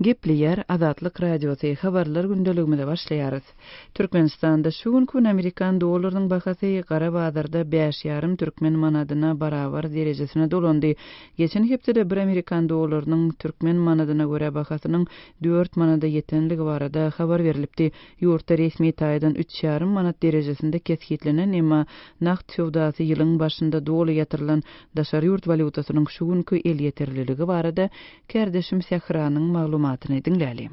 Gepleýär Azatlyk Radiosy, Habarlar gündeligimize başlaýarys. Türkmenistanda şu günki gün amerikan dollarynyň bahasy gara bazarda bäş ýarym türkmen manadyna barabar derejesine dolandy. Geçen hepdede bir amerikan dollarynyň türkmen manadyna görä bahasynyň dört manada ýetenligi barada habar berlipdi. Ýurtda resmi taýdan üç ýarym manat derejesinde kesgitlenen, emma nagt söwdasy ýylyň başynda doly ýatyrylan daşary ýurt walýutasynyň şu günki elýeterliligi barada kärdeşim Sähranyň maglumatyny diňläli.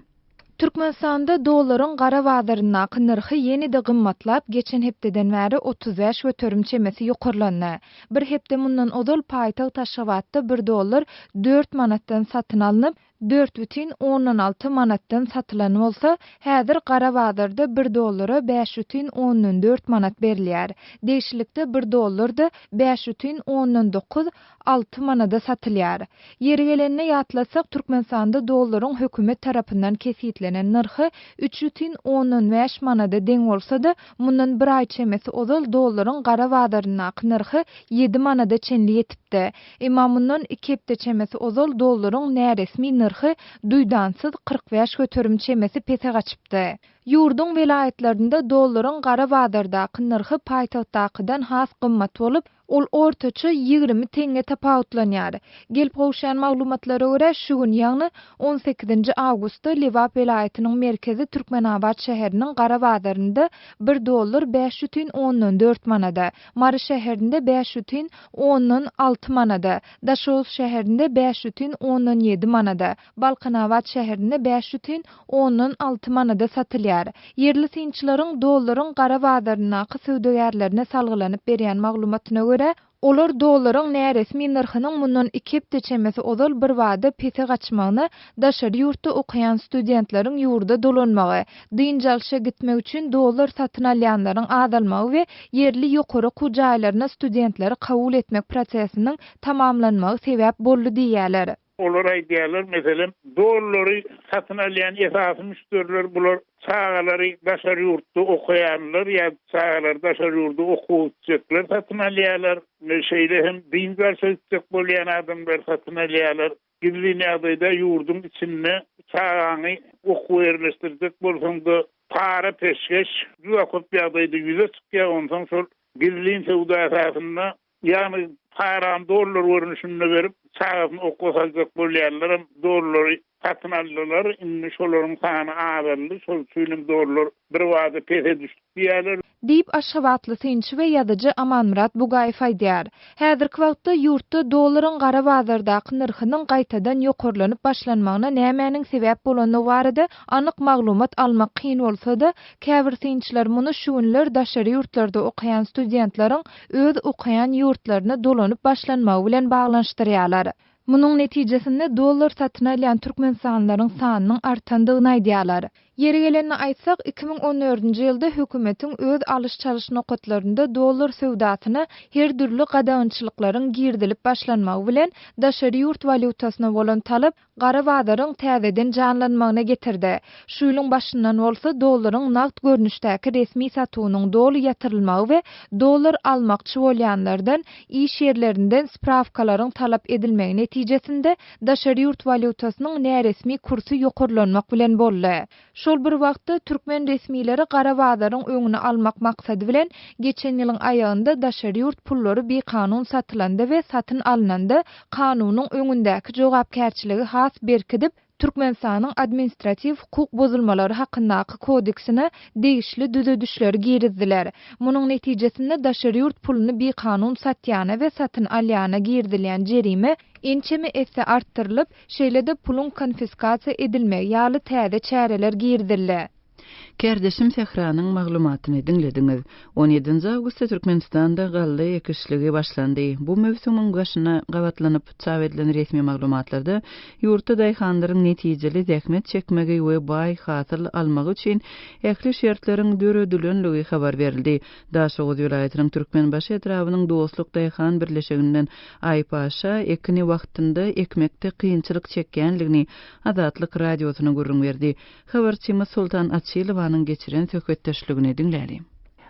Türkmenistanda dollaryň gara bazaryndaky nyrhy ýene-de gymmatlap, geçen hepdeden bäri 35% çemesi ýokarlandy. Bir hepde mundan ozal paýtagt Aşgabatda bir dollar dört manatdan satyn alnyp, 4,6 manatdan satylan bolsa, häzir gara bazarda bir dollara 5,4 manat berilýär. Degişlilikde bir dollar-da 5,9 alty manada satylýar. Ýeri gelende ýatlatsak, Türkmenistanda dollaryň hökümet tarapyndan kesgitlenen nyrhy 3,5 manada deň bolsa-da, mundan bir aý çemesi ozal dollaryň gara bazaryndaky nyrhy ýedi manada çenli ýetipdi. Emma mundan iki hepde çemesi ozal dollaryň näresmi nyrhy duýdansyz 45% çemesi pese gaçypdy. Ýurduň welaýatlarynda dollaryň gara bazardaky nyrhy paýtagtdakydan has gymmat bolup, ol ortaça 20 teňňe tapawutlanýar. Gelip gowuşýan maglumatlara görä, şu gün, ýagny on sekizinji awgustda Lebap welaýatynyň merkezi Türkmenabat şäheriniň gara bazarynda bir dollar 5,4 manada, Mary şäherinde 5,6 manada, Daşoguz şäherinde 5,7 manada, Balkanabat şäherinde 5,6 manada satylýar. Ýerli synçylaryň dollaryň gara bazaryndaky söwdagärlerine salgylanyp berýän maglumatyna görä, olar dollaryň näresmi nyrhynyň mundan iki hepde çemesi ozal birbada pese gaçmagyna daşary ýurtda okaýan studentleriň ýurda dolanmagy, dynç alşa gitmek üçin dollar satyn alýanlaryň azalmagy we ýerli ýokary okuw jaýlaryna studentleri kabul etmek prosesiniň tamamlanmagy sebäp boldy diýýärler. Olar aýdýarlar, meselem, dollary satyn alýan esasy müşderiler bular çagalary daşary ýurtda okaýanlar ýa çagalary daşary ýurda okuwa gitjekler satyn alýarlar. Şeýle hem dynç alşa gitjek bolýan adamlar satyn alýarlar. Gizlin ýagdaýda ýurduň içinde çagaňy okuwa ýerleşdirjek bolsaň-da, para-peşgeş juda köp ýagdaýda ýüze çykýar. Onsoň şol gizlin söwda esasynda Ýagny parany dollar görnüşinde berip, çagasyny okuwa saljak bolýanlaram dollary satyn aldylar. Indi şolaryň sany azaldy, şol üçinem dollar birbada pese düşdi diýýärler. Diýip, aşgabatly synçy we ýazyjy Amanmyrat Bugaýew aýdýar. Häzirki wagtda ýurtda dollaryň gara bazardaky nyrhynyň gaýtadan ýokarlanyp başlanmagyna nämäniň sebäp bolandygy barada anyk maglumat almak kyn bolsa-da, käbir synçylar muny şu günler daşary ýurtlarda okaýan studentleriň öz okaýan ýurtlaryna dolanyp başlanmagy bilen baglanyşdyrýarlar. Munuň netijesinde dollar satyn alýan türkmenistanlylaryň sanynyň artandygyny aýdýarlar. Ýeri gelende aýtsak, 2014-nji ýylda hökümetiň öz alyş-çalyş nokatlarynda dollar söwdasyna her dürli gadagançylyklaryň girizilip başlanmagy bilen daşary ýurt walýutasyna bolan talap gara bazaryň täzeden janlanmagyna getirdi. Şu ýylyň başyndan bolsa dollaryň nagt görnüşdäki resmi satuwynyň doly ýatyrylmagy we dollar almakçy bolýanlardan iş ýerlerinden sprawkalaryň talap edilmegi netijesinde daşary ýurt walýutasynyň näresmi kursy ýokarlanmak bilen boldy. Şol bir wagtda, türkmen resmileri gara bazaryň öňüni almak maksady bilen, geçen ýylyň aýagynda daşary ýurt pullary bikanun satylanda we satyn alnanda kanunyň öňündäki jogapkärçiligi has berkidip, Türkmenistanyň Administratiw hukuk bozulmalary hakyndaky kodeksine degişli düzedişleri girizdiler. Munuň netijesinde daşary ýurt puluny bikanun satýana we satyn alýana girizilýän jerime ençeme esse artdyrylyp, şeýle-de puluň konfiskasiýa edilmegi ýaly täze çäreler girizildi. Kärdeşim Sähranyň maglumatyny diňlediňiz. On ýedinji awgustda Türkmenistanda galla ekişligi başlandy. Bu möwsümiň başyna gabatlanyp çap edilen resmi maglumatlarda ýurtda daýhanlaryň netijeli zähmet çekmegi we baý hasyl almagy üçin ähli şertleriň döredilenligi habar berildi. Daşoguz welaýatynyň Türkmenbaşy etrabynyň Dostluk daýhan birleşiginden Aýpaşa ekini wagtynda ekmekde kynçylyk çekýänligini Azatlyk Radiosyna gürrüň berdi. Habarçymyz Soltan Açylowanyň geçiren söhbetdeşligini diňläliň.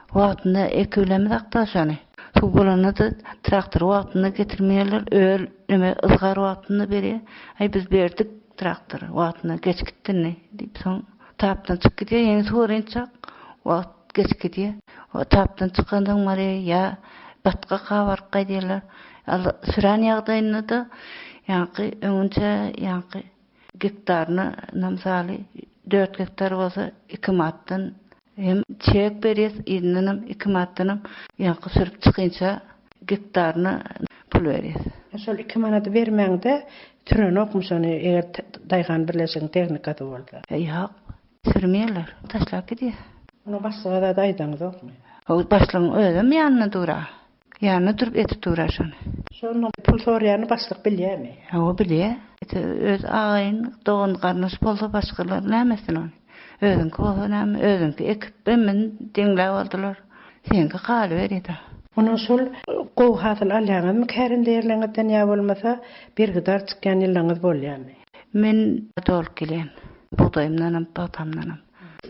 Wagtynda ekibilemizok-da şony. Suw bolanda-da traktory wagtynda getirmeýärler, öl, neme, yzgar wagtynda berýär. Aý, biz berdik. Traktor wagtynda geç gitdi indi diýip, soň tapdan çykyp gidýär, ýene suwarynçak wagt geç gidýär. Tapdan çykansoň barýar, ýa batgaka baryp gaýdýarlar. Al süren ýagdaýynda-da ýaňky öňünçä ýaňky gektaryna namsaly dört gektar bolsa iki manatdan hem çek berýäs, yzyndanam iki manatdanam ýaňky sürüp çykynça gektaryna pul berýäs. Şol iki manady bermäňde sürenokmy şony eger daýhan birleşigiň tehnikasy bolsa? Ýok, sürmeýärler, taşlap gidýär. Muny başlyga zat aýdaňyzokmy? Hawa, başlygyň özem ýanynda dur-a. Ýanynda durup edip dur-a şony. Şonda pul soraýany başlyk bilýärmi? Hawa, bilýär. Öz agaýyn, dogan-garyndaş bolsa başgalar näme etsin ony? Özüňki bolsa näme, özüňki ekip, hemmesini deňläp aldylar. Seňki galyberýär-dä. Ondan şol gowy hasyl alýaňyzmy kärende ýerleňizden ýa bolmasa bergidar çykýan ýyllaňyz bolýarmy? Men dolup gelýän. Bugdaýymdanam, pagtamdanam.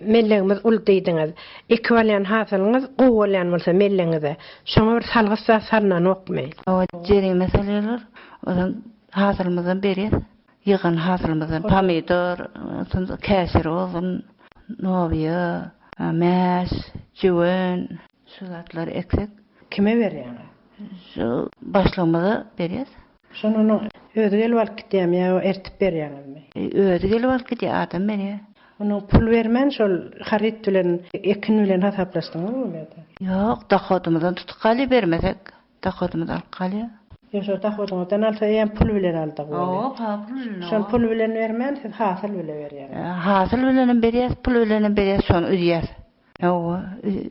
Mellegimiz uly diýdiňiz. Ekip alýan hasylyňyz gowy bolýan bolsa mellegiňize, şoňa bir salgyt zat salnanokmy? Hawa, jerime salýarlar. Onsoň hasylymyzdan berýäs. Ýygan hasylymyzdan pomidor, käşir bolsun, nobiýa, mäş, jöwen, şu zatlary eksek. Kime berýäňiz? Şu başlygymyza berýäs. Şony onuň özi gelip alyp gidýärmi ýa ertip berýäňizmi? Özi gelip alyp gidýär, adam berýär. Onuň pul bermän şol haryt bilen, ekin bilen hasaplaşdyňyzmy bolýada? Ýok, dohodymyzdan tutup galýar bermesek, dohodymyzy alyp galýar. Ýok, şol dohodyňyzdan alsa eýýäm pul bilen aldygy bolýar. Ýok, ha pul bilen. Şol pul bilen bermän siz hasyl bile berýäňiz. Hasyl bilenem berýäs, pul bilenem berýäs, şony üzýäs. Hawa,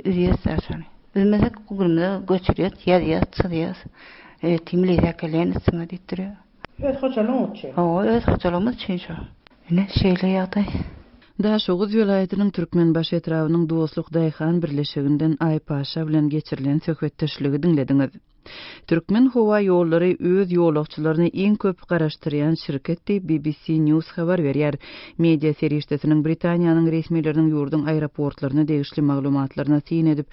üzýäs-dä şony. Üzmesek günümize göçürýäs, ýazýas, çyzýas. Ertir milisiýa gelýän üstüňe diýip durýar. Öz hojalygyň üçin? Hawa, öz hojalygymyz üçin şo. Ine, şeýle ýagdaý. Daşoguz welaýatynyň Türkmenbaşy etrabynyň Dostluk daýhan birleşiginden Aýpaşa bilen geçirilen söhbetdeşligi diňlediňiz. Türkmenhowaýollary öz ýolagçylaryny iň köp garaşdyrýan şirket diýip, BBC News habar berýär. Media serişdesiniň Britaniýanyň resmileriniň ýurduň aeroportlaryna degişli maglumatlaryna syn edip,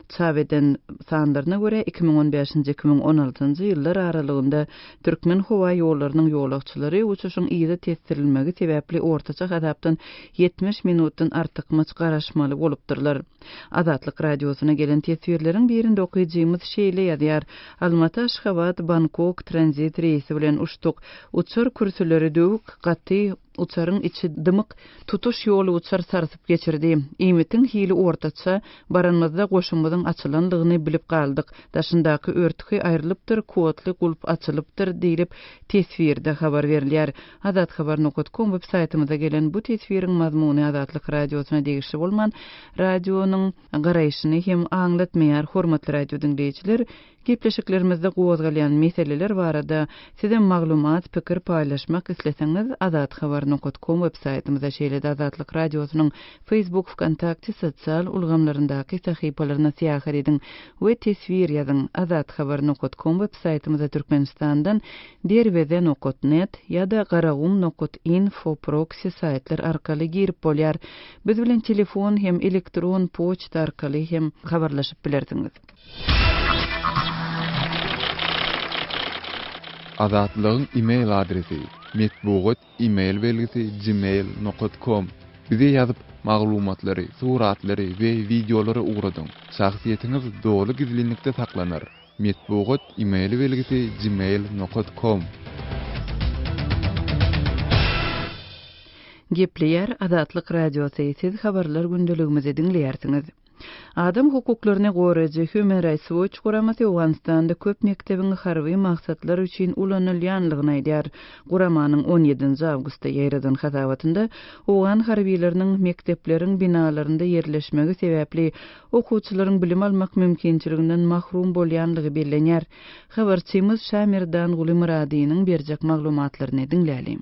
çap eden sanlaryna görä, 2015-nji, 2016-njy ýyllar aralygynda Türkmenhowaýollarynyň ýolagçylary uçuşyň yza tesdirilmegi sebäpli ortaça hasapdan 70 minutdan artykmaç garaşmaly bolupdyrlar. Azatlyk Radiosyna gelen teswirleriň birinde okyjymyz şeýle ýazýar, Almata, Aşgabat, Bangkok tranzit reýsi bilen uçduk. Uçar kürsüleri döwük, gaty, uçaryň içi dymyk, tutuş ýoly uçar sarsyp geçirdi. Iýmitiň hili ortaça, baranymyzda goşumyzyň açylandygyny bilip galdyk. Daşyndaky örtgi aýrylypdyr, kodly gulp açylypdyr diýlip, teswirde habar berilýär. Azathabar nokat kom web saýtymyza gelen bu teswiriň mazmuny Azatlyk Radiosyna degişli bolman, radionyň garaýşyny hem aňlatmaýar. Hormatly radio diňleýjiler, gepleşiklerimizde gozgalýan meseleler barada sizem maglumat, pikir paýlaşmak isleseňiz, azathabar nokat kom web saýtymyza şeýle-de Azatlyk Radiosynyň Facebook, Wkontakte sosial ulgamlaryndaky sahypalaryna syýahat ediň we teswir ýazyň. Azathabar nokat kom web saýtymyza Türkmenistandan Derweze nokat net ýa-da Garagum nokat info proksi saýtlar arkaly girip bolýar. Biz bilen telefon hem elektron poçta arkaly hem habarlaşyp bilersiňiz. Azatlygyň email adresi, metbugat email belgisi gmail nokat kom. Bize ýazyp, maglumatlary, suratlary we wideolary ugradyň. Şahsyýetiňiz doly gizlinlikde saklanar. Metbugat email belgisi gmail nokat kom. Gepleýär Azatlyk Radiosy, siz habarlar gündeligimizi diňleýärsiňiz. Adam hukuklaryny goraýjy Human Rights Watch guramasy Owganystanda köp mekdebiň harby maksatlar üçin ulanylýanlygyny aýdýar. Guramanyň on ýedinji awgustda ýaýradan hasabatynda owgan harbylarynyň mekdepleriň binalarynda ýerleşmegi sebäpli okuwçylaryň bilim almak mümkinçiliginden mahrum bolýanlygy bellenýär. Habarçymyz Şamerdanguly Myradynyň berjek maglumatlaryny diňläliň.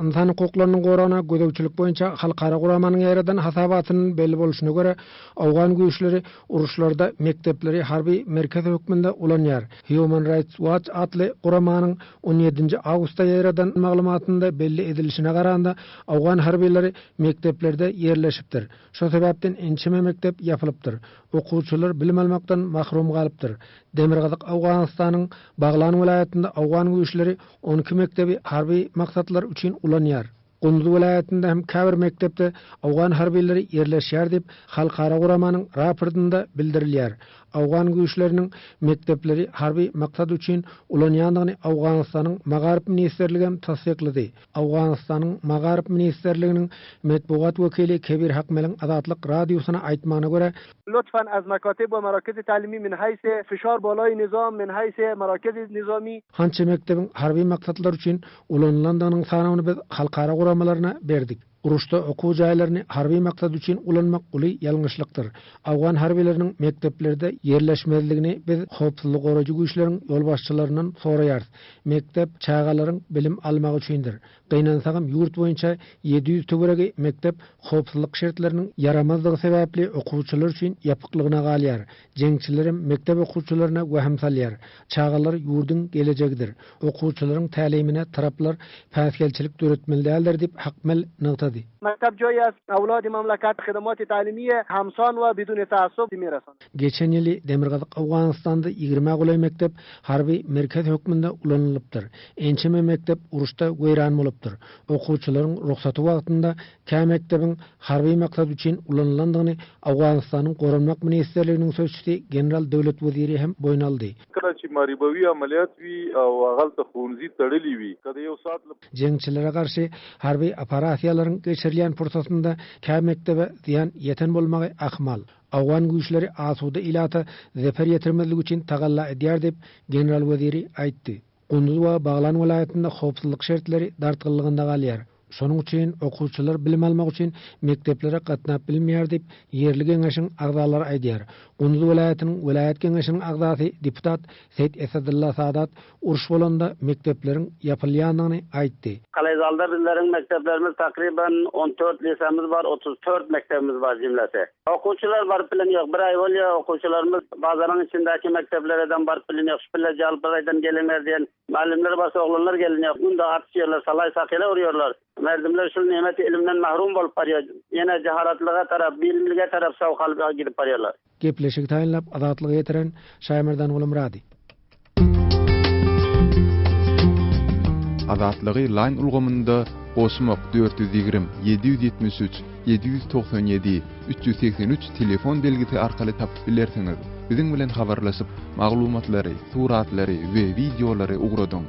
Ynsan hukuklarynyň goragyna gözegçilik boýunça halkara guramanyň ýaýradan hasabatyndan belli bolşuna görä, owgan güýçleri uruşlarda mekdepleri harby merkez hökmünde ulanýar. Human Rights Watch atly guramanyň on ýedinji awgustda ýaýradan maglumatynda belli edilişine garanda, owgan harbylary mekdeplerde ýerleşipdir. Şo sebäpden ençeme mekdep ýapylypdyr. Okuwçylar bilim almakdan mahrum galypdyr. Demirgazyk Owganystanyň Baglan welaýatynda owgan güýçleri 12 mekdebi harby maksatlar üçin ulanýar. Gunduz welaýatynda hem käbir mekdepde owgan harbylary ýerleşýär diýip, halkara guramanyň raportynda bildirilýär. Owgan güýçleriniň mekdepleri harby maksat üçin ulanýandygyny Owganystanyň Magaryf ministrligi hem tassyklady. Owganystanyň Magaryf ministrliginiň metbugat wekili Kebir Hakmeliň Azatlyk Radiosyna aýtmagyna görä, Lutfan az mekatib we merakiz talimi min haýs fişar balaý nizam min haýs merakiz nizami. Hança mekdebiň harby maksatlar üçin ulanylandygynyň sanawyny biz halkara guramalaryna berdik. Uruşda okuw jaýlaryny harby maksat üçin ulanmak uly ýalňyşlykdyr. Awgan harbylarynyň mekdeplerde ýerleşmezligini biz howpsuzlygy goraýjy güýçleriň ýolbaşçylaryndan soraýarys. Mekdep çagalaryň bilim almagy üçindir. Gynansagam ýurt boýunça 700 töweregi mekdep howpsuzlyk şertleriniň ýaramazdygy sebäpli okuwçylar üçin ýapyklygyna galýar. Jeňçilerem mekdep okuwçylaryna wehim salýar. Çagalar ýurduň gelejegidir. Okuwçylaryň tälimine taraplar päsgelçilik döretmeli däldir diýip, Hakmel nygtady. Mektep joýi est awlady mamlakat hidamaty talimiýe hamsan we biduni taassub mirasonad. Geçen ýyly Demirgazyk Owganystanda ýigrimä golaý mekdep harby merkez hökmünde ulanylypdyr. Ençeme mekdep uruşda weýran bolupdyr. Okuwçylaryň rugsaty wagtynda kä mekdebiň harby maksat üçin ulanylandygyny Owganystanyň Goranmak ministrliginiň sözçüsi general Döwlet Weziri hem boýun aldy. کله چې معربوي عملیات وي او هغلته ښوونځي تړلي وي که د یو ساعت له. Jeňçilere garşy harby operasiýalaryň geçirilýän pursatynda kä mekdebe zyýan ýeten bolmagy ahmal. Owgan güýçleri asuda ilata zeper ýetirmezlik üçin tagalla edýär diýip, general Weziri aýtdy. Gunduz we Baglan welaýatynda howpsuzlyk şertleri dartgynlygynda galýar. Şonuň üçin okuwçylar bilim almak üçin mekdeplere gatnap bilmeýär diýip, ýerli geňeşiň agzalary aýdýar. Gunduz welaýatynyň welaýat geňeşiniň agzasy deputat Seýit Esadylla Sadat uruş bolanda mekdepleriň ýapylýandygyny aýtdy. Kalaýzalda bizleriň mekdeplerimiz takryban on dört lisemiz bar, 34 mekdebimiz bar jümlesi. Okuwçylar baryp bilen ýok. Bir aý bolýar okuwçylarymyz bazaryň içindäki mekdepleredem baryp bilen ýok. Şu pille jalyp bir aýdan geliňler diýen mugallymlar barsa oglanlar gelin ýok. Günde atyşýarlar, salaý sakyla urýarlar. Merdimler şul nemeti ilimden mahrum bolup barýar. Ýene jahalatlyga tarap, bilimlige tarap sowkalyp gidip barýarlar. Gepleşigi taýynlap Azatlyga ýetiren Şaýmerdan Gulumyrady. Azatlygy Line ulgamynda goşmak 420 773 797 383 telefon belgisi arkaly tapyp bilersiňiz. Biziň bilen habarlaşyp, maglumatlary, suratlary we wideolary ugradyň.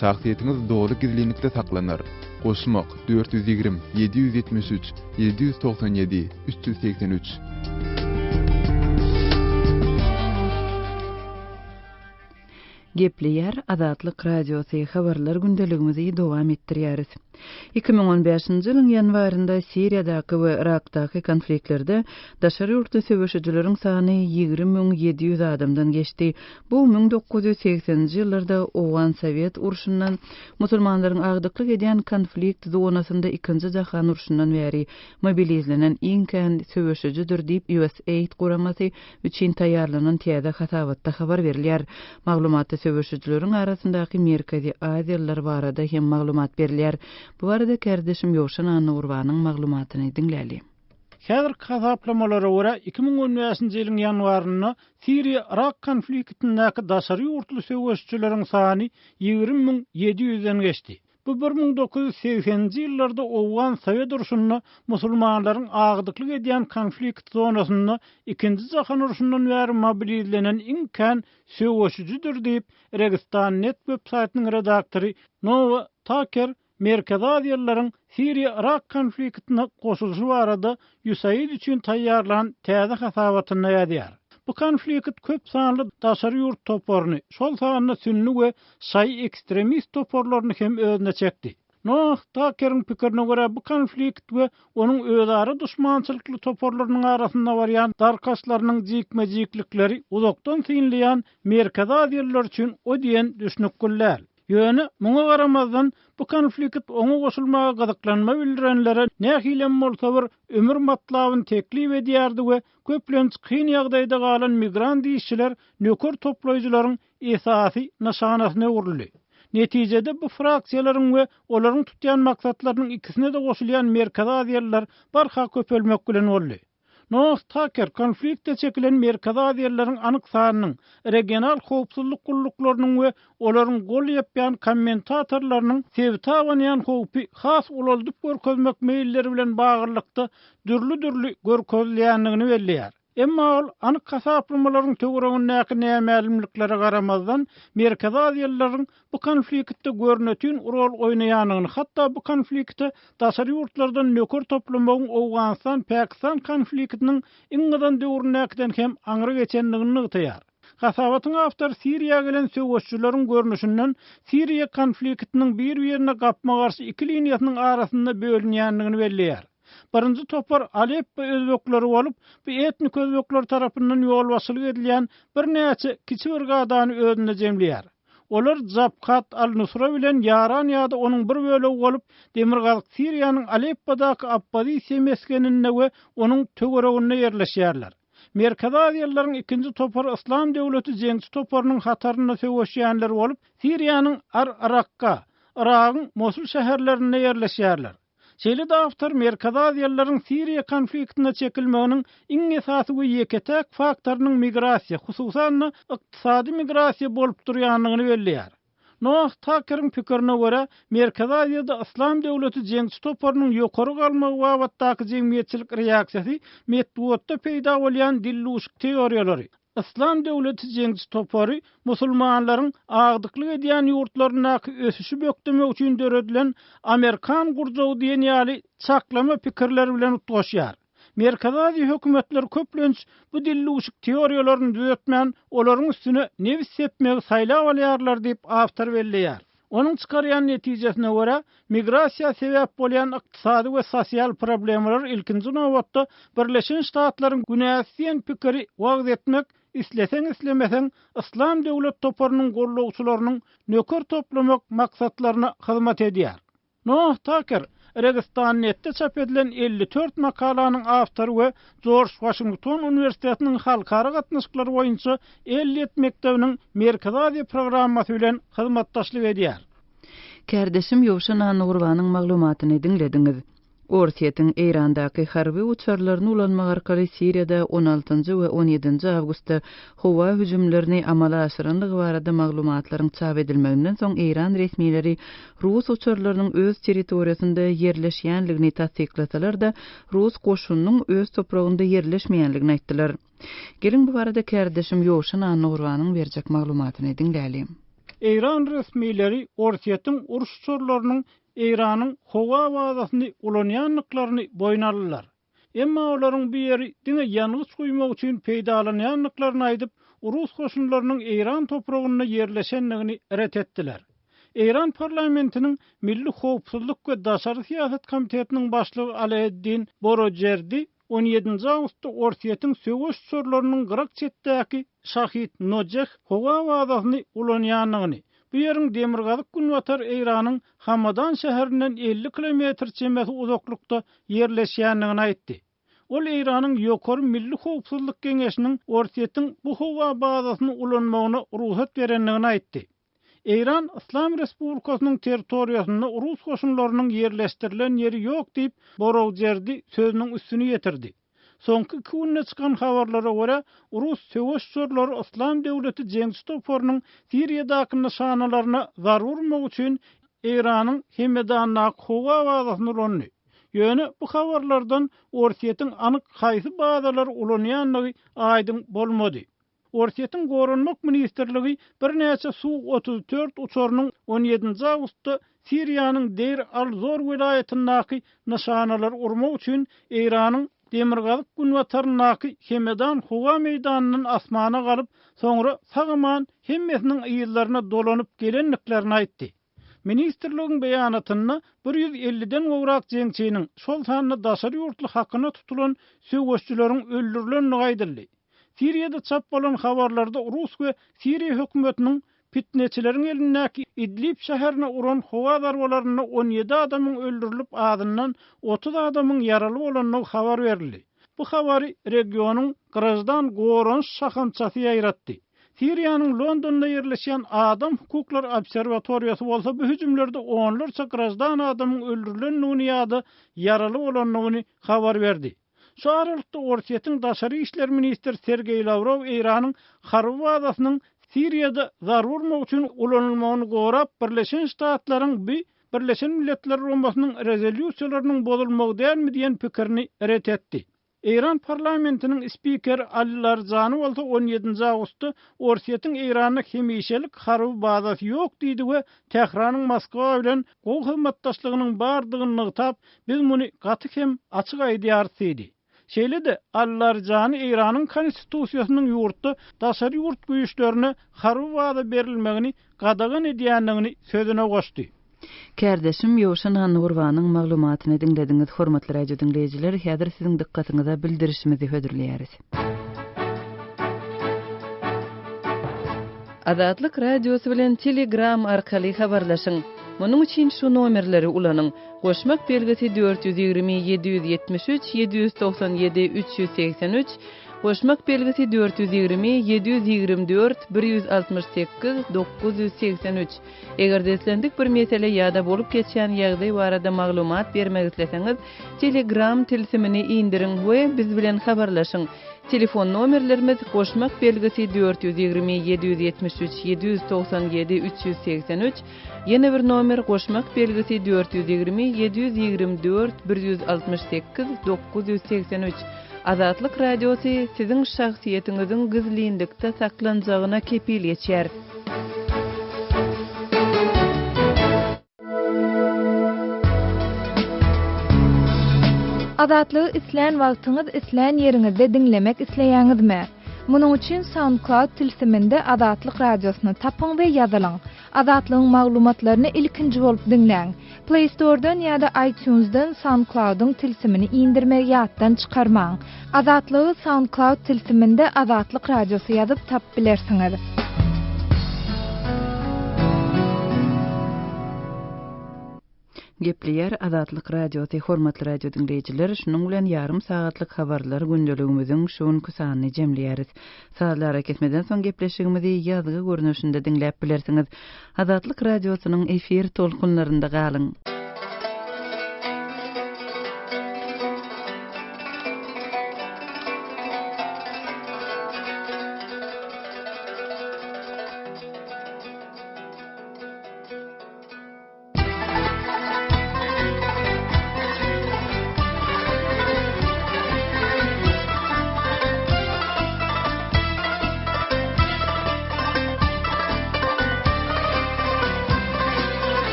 Şahsyýetiňiz doly gizlinlikde saklanar. Goşmak 420 773 797 383. Gepleýär Azatlyk Radiosy, Habarlar gündeligimizi dowam etdirýäris. 2015-nji ýylyň ýanwarynda Siriýadaky we Yrakdaky konfliktlerde daşary ýurtly söweşijileriň sany 20 700 adamdan geçdi. Bu 1980-nji ýyllarda Owgan-sowet urşundan, musulmanlaryň agdyklyk edýän konflikt zonasynda Ikinji jahan urşundan bäri mobilizlenen iň kän söweşijidir diýip, USAID guramasy üçin taýýarlanan täze hasabatda habar berilýär. Maglumatda söweşijileriň arasyndaky Merkezi Aziýalylar barada hem maglumat berilýär. Bu barada kärdeşim Ýowşan Annagurbanyň maglumatyny diňläli. Häzirki hasaplamalara görä, 2015-nji ýylyň ýanwarynda Siriýa-Yrak konfliktindäki daşary ýurtly söweşijileriň sany 20 700-den geçdi. Bu 1980-nji ýyllarda owgan-sowet urşunda musulmanlaryň agdyklyk edýän konflikt zonasynda Ikinji jahan urşundan bäri mobilizlenen iň kän söweşijidir diýip, Registan net websaýtynyň redaktory Noa Taker Merkezi Aziýalylaryň Siriýa-Yrak konfliktine goşulyşy barada USAID üçin taýýarlan täze hasabatynda ýazýar. Bu konflikt köp sanly daşary ýurt toparyny, şol sanda sünni we şaýy ekstremist toparlaryny hem özüne çekdi. Noah Takeriň pikirine görä, bu konflikt we onuň özara duşmançylykly toparlarynyň arasynda barýan darkaşlarynyň jikme-jiklikleri uzakdan synlaýan Merkezi Aziýalylar üçin o diýen düşnükgül däl. Ýöne, muňa garamazdan, bu konflikt oňa goşulmaga gyzyklanma bildirenlere nähilem bolsa bir ömür matlabyny teklip edýärdi we köplenç kyn ýagdaýda galan migrant işçiler nöker toplaýjylaryň esasy nyşanasyna öwrüldi. Netijede bu fraksiýalaryň we olaryň tutýan maksatlarynyň ikisine-de goşulýan merkezi aziýalylar barha köpelmek bilen boldy. Noah Taker konflikte çekilen Merkezi Aziýalylaryň anyk sanynyň, regional howpsuzlyk gulluklarynyň we olaryň gol ýapýan kommentatorlarynyň sebite abanýan howpy has ulaldyp görkezmek meýilleri bilen baglylykda dürli-dürli görkezilýändigini belleýär. Emma ol anyk hasaplamalaryň töweregindäki nämälimliklere garamazdan, Merkezi Aziýalylaryň bu konfliktde görnetin rol oýnaýandygyny, hatda bu konflikte daşary ýurtlardan nöker toplamagyň Owganystan-Pakistan konfliktiniň iň gyzan döwründäkiden hem aňry geçendigini nygtaýar. Hasabatyň awtory Siriýa gelen söweşijileriň görnüşinden Siriýa konfliktiniň bir-birine gapma-garşy iki liniýasynyň arasynda bölünýändigini belleýär. Birinji topar Aleppo özbekleri bolup, bu etnik özbekler tarapyndan ýolbaşçylyk edilýän birnäçe kiçi brigadany özünde jemleýär. Olar Jabhat al-Nusra bilen ýaran ýa-da onuň bir bölegi bolup, demirgazyk Siriýanyň Aleppodaky oppozisiýa mesgeninde we onuň töwereginde ýerleşýärler. Merkezi aziýalylaryň ikinji topary Yslam döwleti jeňçi toparynyň hatarynda söweşýänler bolup, Siriýanyň Ar-Rakka, Yragyň Mosul şäherlerinde ýerleşýärler. Şeýle-de awtor Merkezi Aziýalylaryň Siriýa konfliktine çekilmeginiň iň esasy we ýeke-täk faktorynyň migrasiýa, hususan-da, ykdysady migrasiýa bolup durýandygyny belleýär. Noah Takeriň pikirine görä, Merkezi Aziýada Yslam döwleti jeňçi toparynyň ýokary galmagy babatdaky jemgyýetçilik reaksiýasy metbugatda peýda bolýan dildüwşük teoriýalary, Yslam döwleti jeňçi topary musulmanlaryň agdyklyk edýän ýurtlaryndaky ösüşi bökdemek üçin döredilen amerikan gurjagy diýen ýaly çaklama pikirler bilen utgaşýar. Merkezi Aziýa hökümetleri köplenç bu dildüwşük teoriýalaryny düzetmän, olaryň üstüne nebis sepmegi saýlap alýarlar diýip, awtor belleýär. Onuň çykarýan netijesine görä, migrasiýa sebäp bolýan ykdysady we sosial problemalar ilkinji nobatda Birleşen Ştatlaryň günäsi diýen pikiri wagyz etmek isleseň-islemeseň Yslam döwlet toparynyň gollagçylarynyň nöker toplamak maksatlaryna hyzmat edýär. Noah Taker, Registan-netde çap edilen 54 makalanyň awtory we Jorj Waşington uniwersitetiniň halkara gatnaşyklary boýunça Elliot mekdebiniň Merkezi Aziýa programmasy bilen hyzmatdaşlyk edýär. Kärdeşim Ýowşan Annagurbanyň maglumatyny diňlediňiz. Orsýetiň Eýrandaky harby uçarlaryny ulanmak arkaly Siriýada on altynjy we on ýedinji awgustda howa hüjümlerini amala aşyrandygy barada maglumatlaryň çap edilmeginden soň eýran resmileri rus uçarlarynyň öz territoriýasynda ýerleşýänligini tassyklasalar-da, rus goşunynyň öz topragynda ýerleşmeýänligini aýtdylar. Geliň bu barada kärdeşim Ýowşan Annagurbanyň berjek maglumatyny diňläliň. Eýran resmileri Orsýetiň uruş uçarlarynyň Eýranyň howa bazasyny ulanýandyklaryny boýun aldylar. Emma olaryň bu ýeri diňe ýangyç guýmak üçin peýdalanýandyklaryny aýdyp, rus goşunlarynyň Eýran topragynda ýerleşendigini ret etdiler. Eýran parlamentiniň Milli howpsuzlyk we daşary syýasat komitetiniň başlygy Alaeddin Borojerdi On ýedinji awgustda Orsýetiň söweş uçarlarynyň gyrak çetdäki Şahid Nojeh howa bazasyny ulanýandygyny, bu ýeriň demirgazyk-günbatar Eýranyň Hamadan şäherinden 50 kilometr çemesi uzaklykda ýerleşýändigini aýtdy. Ol Eýranyň Ýokary Milli howpsuzlyk geňeşiniň Orsýetiň bu howa bazasyny ulanmagyna rugsat berendigini aýtdy. Eýran Yslam Respublikasynyň territoriýasynda rus goşunlarynyň ýerleşdirilen ýeri ýok diýip, Borowjerdi sözüniň üstüni ýetirdi. Soňky iki günde çykan habarlara görä, rus söweş uçarlary Yslam döwleti jeňçi toparynyň Siriýadaky nyşanalaryna zarba urmak üçin Eýranyň Hemedandaky howa bazasyny ulandy. Ýöne bu habarlardan Orsýetiň anyk haýsy bazalary ulanýandygy aýdyň bolmady. Orsýetiň Goranmak ministrligi birnäçe Su-34 uçarynyň on ýedinji awgustda Siriýanyň Deir al-Zor welaýatyndaky nyşanalary urmak üçin Eýranyň demirgazyk-günbataryndaky Hemedan howa meýdanyndan asmana galyp, soňra sag-aman hemmesiniň yzlaryna dolanyp gelendiklerini aýtdy. Ministrligiň beýanatynda 150-den gowrak jeňçiniň, şol sanda daşary ýurtly hakyna tutulan söweşçileriň öldürilendigi aýdyldy. Siriýada çap bolan habarlarda rus we siriýa hökümetiniň pitneçileriň elindäki Idlib şäherine uran howa zarbalarynda 17 adamyň öldürilip azyndan 30 adamyň ýaraly bolandygy habar berildi. Bu habary regionyň Graždan goranyş şahamçasy ýaýratdy. Siriýanyň Londonda ýerleşýän Adam hukuklary obserwatoriýasy bolsa bu hüjümlerde onlarça graždan adamyň öldürilendigini ýa-da ýaraly bolandygyny habar berdi. Şu aralykda Orsýetiň daşary işler ministri Sergeý Lawrow Eýranyň harby bazasynyň Siriýada zarba urmak üçin ulanylmagyny gorap, Birleşen Ştatlaryň bu Birleşen Milletler Guramasynyň rezolýusiýalarynyň bozulmagy dälmi diýen pikirini ret etdi. Eýran parlamentiniň spikeri Ali Larijani bolsa on ýedinji awgustda Orsýetiň Eýranda hemişelik harby bazasy ýok diýdi we Tähranyň Moskwa bilen gowy hyzmatdaşlygynyň bardygyny nygtap, biz muny gaty hem açyk aýdýarys diýdi. Şeýle-de, Ali Larijani Eýranyň konstitusiýasynyň ýurtda daşary ýurt güýçlerine harby baza berilmegini gadagan edýändigini sözüne goşdy. Kärdeşim Ýowşan Annagurbanyň maglumatyny diňlediňiz. Hormatly radio diňleýjiler, häzir siziň dykgatyňyza bildirişimizi hödürleýäris. Azatlyk Radiosy bilen Telegram arkaly habarlaşyň. Munuň üçin şu nomerleri ulanyň, goşmak belgisi 420 773 797 383, goşmak belgisi 420 724 168 983. Eger-de islendik bir mesele ýa-da bolup geçýän ýagdaý barada maglumat bermek isleseňiz, Telegram tilsimini indiriň we biz bilen habarlaşyň. Telefon nomerlerimiz, goşmak belgisi 420 773 797 383, ýene bir nomer goşmak belgisi 420 724 168 983. Azatlyk Radiosy siziň şahsyýetiňiziň gizlinlikde saklanjagyna kepil geçýär. Azatlygy islän wagtyňyz, islän ýeriňizde diňlemek isleýäňizmi? Munuň üçin SoundCloud tilsiminde Azatlyk Radiosyny tapyň we ýazylyň. Azatlygyň maglumatlaryny ilkinji bolup diňläň. Play Store-dan ýa-da iTunes-dan SoundCloud-yň tilsimini indirmegi ýatdan çykarmaň. Azatlygy SoundCloud tilsiminde Azatlyk Radiosy ýazyp tapyp bilersiňiz. Gepleýär Azatlyk Radiosy Hormatly radio diňleýjiler, şunuň bilen ýarym sagatlyk habarlar gündeligimiziň şu günki sanyny jemleýäris. Sazly arakesmeden soň gepleşigimizi ýazgy görnüşinde diňläp bilersiňiz. Azatlyk Radiosynyň efir tolkunlarynda galyň!